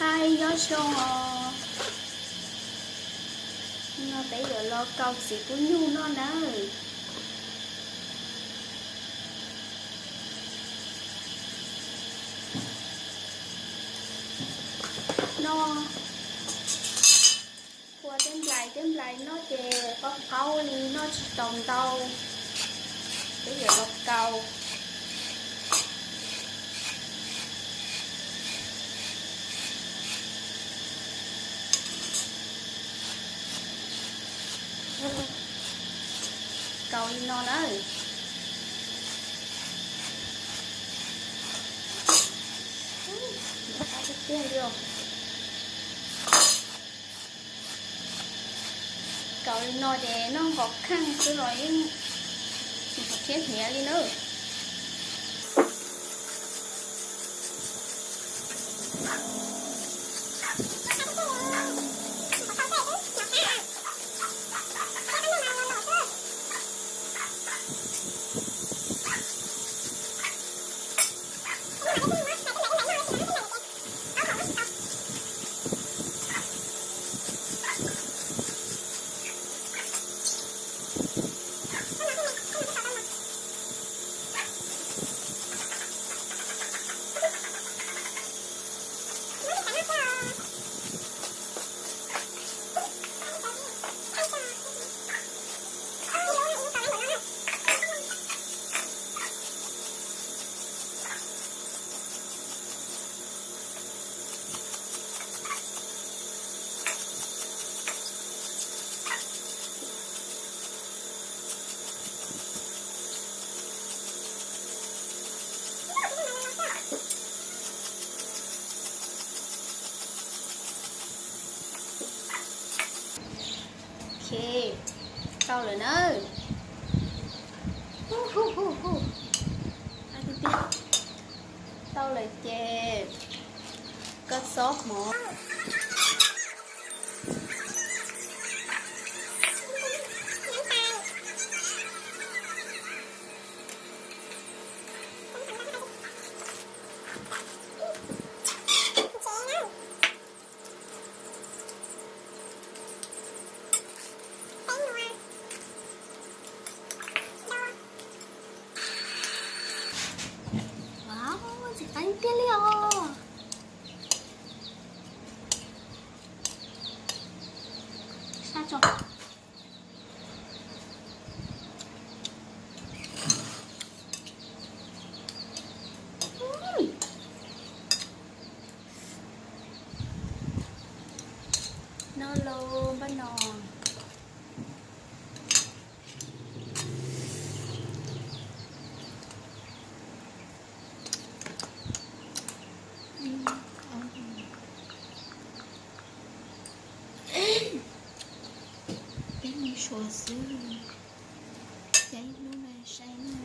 Nyob zoo os, no peb yuav los kaus txiv pub nyuj noj nawb. No, ua tej nplais tej nplais noj ces qaub qaub li noj tsis tau ntau. Peb yuav los kaus. Kaus li no na. Tiag tiag li os. Kaus li no ces noj nqos kheej xwb los yeej tsis tshua thiab hniav li na. Ok, tau lawm na. Hu, hu, hu, hu. Tau lawm ces koj xob hmoov. Wow, ntxim qab tiag li os. Sab tso. Noj lauj, npaj no. Peb mus suav xwb, ib hnub no saib no.